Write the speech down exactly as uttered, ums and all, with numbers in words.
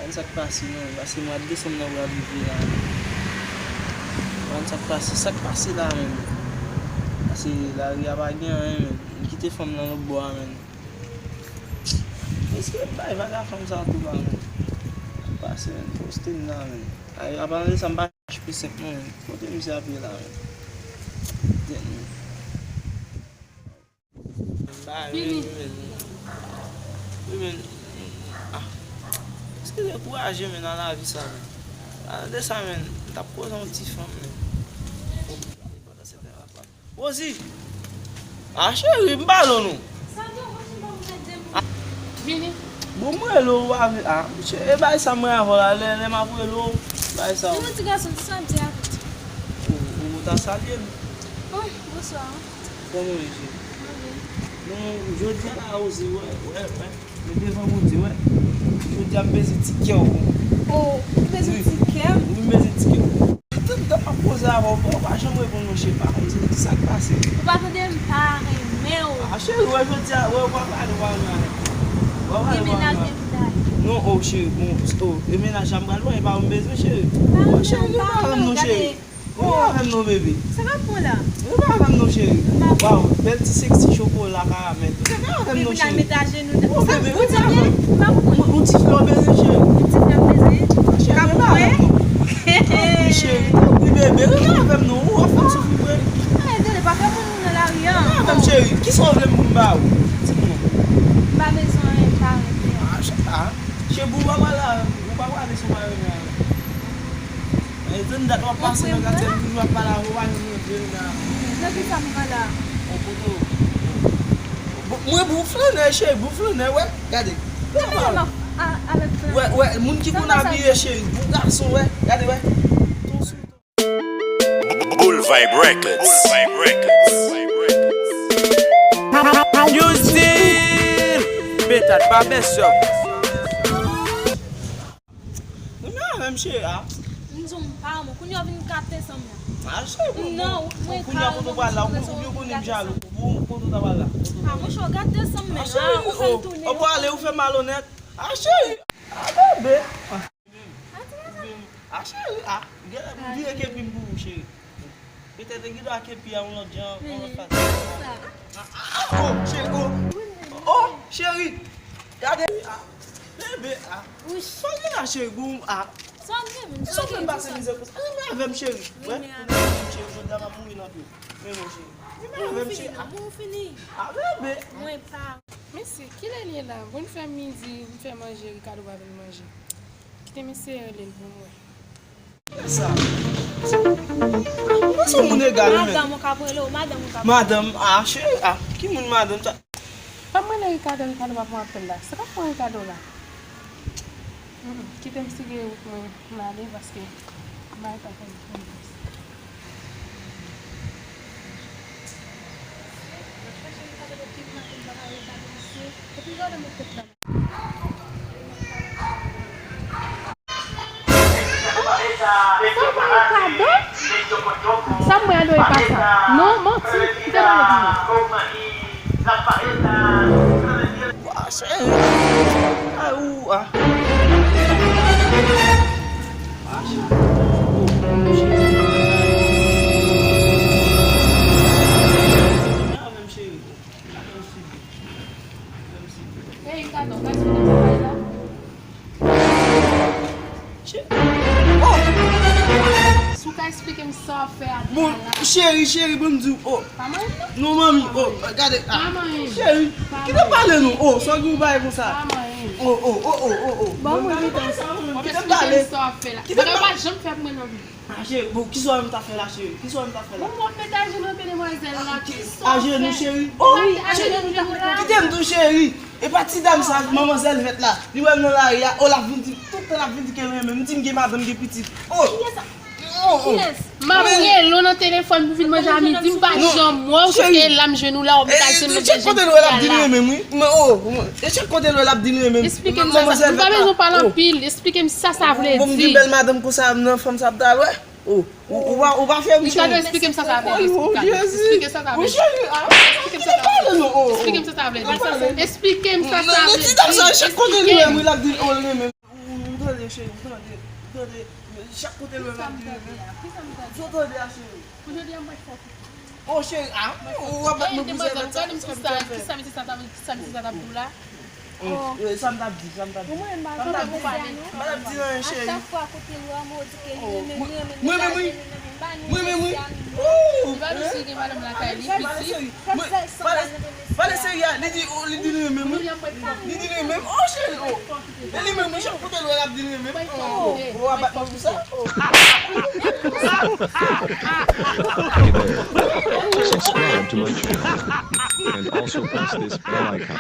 Konn sa k pase, non, paske mwa desanm nan pral rive la, menn. Konn sa k pase, sa k pase la, menn. Paske lari a pa gen anyen, menn. M kite fanm nan lòt bò a, menn. Èske bay vaga fanm sa tou la, menn? Sa k pase, menn? Poste m la, menn. Ay, apalan de sa, m pa H P senk, non, menn. Kote misye ap ye la, menn? Tèt mwen. Vini. Wi, men, ah. Eskize, kouraje, men, nan lavi sa, men. Pale de sa, men, m t ap koze yon ti fanm, men. Rosie! Ah, cheri, m pale w, non. Vini. Bon, m rele w, ou pa vle, ah, e bay sa mwen avè w la, lè, lè m ap rele w, bay sa. Yon ti gason, ti sa m di a. Ou, ou ta salye m. Oh, bonswa. Kòman w ye, cheri? Mwen byen. Bon, jodi a la, Rosie, wè, wè, wè. Men devan Bondye, wè. Jodi a, m bezwen ti kè w. Oh, ou bezwen ti kè m? Wi, m bezwen ti kè w. Tout tan m ap koze avè w, ou pa janm reponn mwen, cheri. Pa konn se ki sa k pase. Ou pa tande m pa renmen w. Ah, cheri, wè, jodi a, wè, ou pa pale, ou pa renmen avè m. Ou pa pale, ou pa renmen avè m. Non, oh, cheri, bon, oh, e mennaj la m pral wè, e pa ou m bezwen, cheri. Oh, cheri, ou pa renmen m non, cheri. Ou pa avè m non, bebe. Sa k ap pran la? Ou pa avè m non, cheri. Waw, bèl ti seksi chokola karamèl. Ou pa avè m non, cheri. Oh, bebe, ou pa avè m. Ou ti flè w bezwen, cheri. Ti flè m bezwen. Cheri, ou pa avè m non. Tanpri, cheri. Tanpri, bebe, ou pa avè m non. Ou ap fè m soufri vre. Ay, tande, pa fè moun nan lari a. Ou pa avè m, cheri. Kisa w vle m pou m ba ou? Di m non. M pa bezwen anyen, m pa renmen. Ah, cheri, ah. Cheri, ou pa pale, ou pa pale si w pa renmen avè m. E, zòn dat w ap pase nan katye, m toujou ap pale avè w, pa janm rantre nan. Nan ki sa m pale a? Bon, kote w? Bon, mwen, bon flannè, cheri, bon flannè, wè, gade. Wè, wè, moun ki konn abiye, cheri, bon gason, wè, gade, wè. Boul Vibe Records. New Steel! Betat pa bèsòp. Renmen avè m, cheri, a. M di w m pa renmen w. Kounye a w vin gate san m nan. A, cheri, bon, non, bon, mwen kounye a kote w pral la, ou, ou byen konnen m jalou. Bon, kote w ta pral la? A, monchè, w gate san m nan. A, cheri, ou fè m tounen. Ou pral ale, ou fè malonèt. A, cheri. A, bebe. A, cheri, a. Genlè m vire kepi m pou ou, cheri. Petèt e gidon ak kepi a yon lòt jan, yon lòt fason. A, a, oh, cheri, oh. Oh, cheri. Gade, a. Bebe, a. Sa w gen la, cheri, bon, a. Sa w gen menm? Sa w fè m pase mizè konsa? Renmen avè m, cheri. Wè, renmen avè m, cheri. Jodi a m ap mouri nan pye w. Renmen, cheri. Renmen avè m, cheri. Bon, fini, a. Bon, fini. A, bebe. Mwen pa. Mesye, kilè l ye la? Bon, fè midi, m fè manje, Ricardo pa vin manje. Kite m eseye rele l pou m wè. Kilè sa? Ou pa se yon moun egal, wi, men. Madanm ou k ap rele w, madanm ou k ap rele w. Madanm, a, cheri, a, ki moun madanm sa? Pa m rele Ricardo, Ricardo p ap pran apèl la. Sa k ap pran Ricardo la? Hmm, kite m siye wout mwen, m ale, paske m pa ka fè yon plis. Epi gade mwen tèt la. Sa mwen kado? Sa mwen kado e pa sa. Non, manti. Kite pale pou mwen. Wa, cheri. A, ou, a. Hey, Ricardo, pa esplike m sa w fè la. Che-, oh! Si w ka esplike m sa w ap fè a. Bon, cheri, cheri, bon, m di w, oh. Pa manyen m non. Non, manmi, oh, gade, ah. Pa manyen m. Cheri, kite m pale non, oh, sa w gen w bay konsa. Pa manyen m. Oh, oh, oh, oh, oh, oh. Bon, mwen vin sa, mwen. Kite m pale. Kite m pale. Ou pa janm fè pou mwen nan vi. Ah, cheri, bon, kisa w menm ta fè la, cheri? Kisa w menm ta fè la? Bon, w ap met ajenou nan pye demwazèl la. Kisa w fè? Ajenou, cheri? Oh, cheri, kite m tou, cheri. E pa ti dam sa, manman Zèlvèt la. Li wè m nan lari a, oh, l ap vin di, tout tan l ap vin di ke l renmen m. M di m gen madanm, gen pitit. Oh! Kiyès sa? Oh, oh. Kiyès? M ap rele w nan telefòn pou vin manje a midi, m pa janm wè w, se la m jwenn ou la, w ap met ajenou nan pye Jennifer la. E chak kote l wè l ap di l renmen m, wi. Men, oh, e chak kote l wè l ap di l renmen m. Esplike m sa, sa, nou pa bezwen pale anpil. Esplike m sa sa vle di. Bon, m gen bèl madanm konsa nan fanm sa ap ta wè. Oh, ou, ou pa, ou pa fè m cheri. Ricardo, esplike m sa sa vle di. Oh, Jezi. Esplike sa sa vle di. Esplike m sa sa vle di. Esplike m sa sa vle di. Esplike m sa sa vle di. Ti dam sa, chak kote li wè m, l ap di l renmen m. Cheri, ou tande, ou tande, chak kote l wè l ap di li menm. Sa w tande a, cheri? Pou jodi a, m pa fè w. Oh, cheri, ah, ou ap bat mwen pou sèvant sa. Gade m ti sa, ki sa m ti sa, ki sa m ti sa t ap di w la? Oh, eh, sa m t ap di, sa m t ap di. Sa m t ap di, m pa t ap di anyen, cheri. Mwen menm wi. Mwen menm wi. Oh, li pa dous, li gen madanm lakay li, pitit. Pale seri a, li di, oh, li di li renmen m wi. Li di li renmen m. Oh, cheri, oh. E li menm wi, chak kote l wè l ap di li renmen m. Oh, oh, w ap bat mwen pou sa? Oh. Hey there. Subscribe to my channel and also press this bell icon.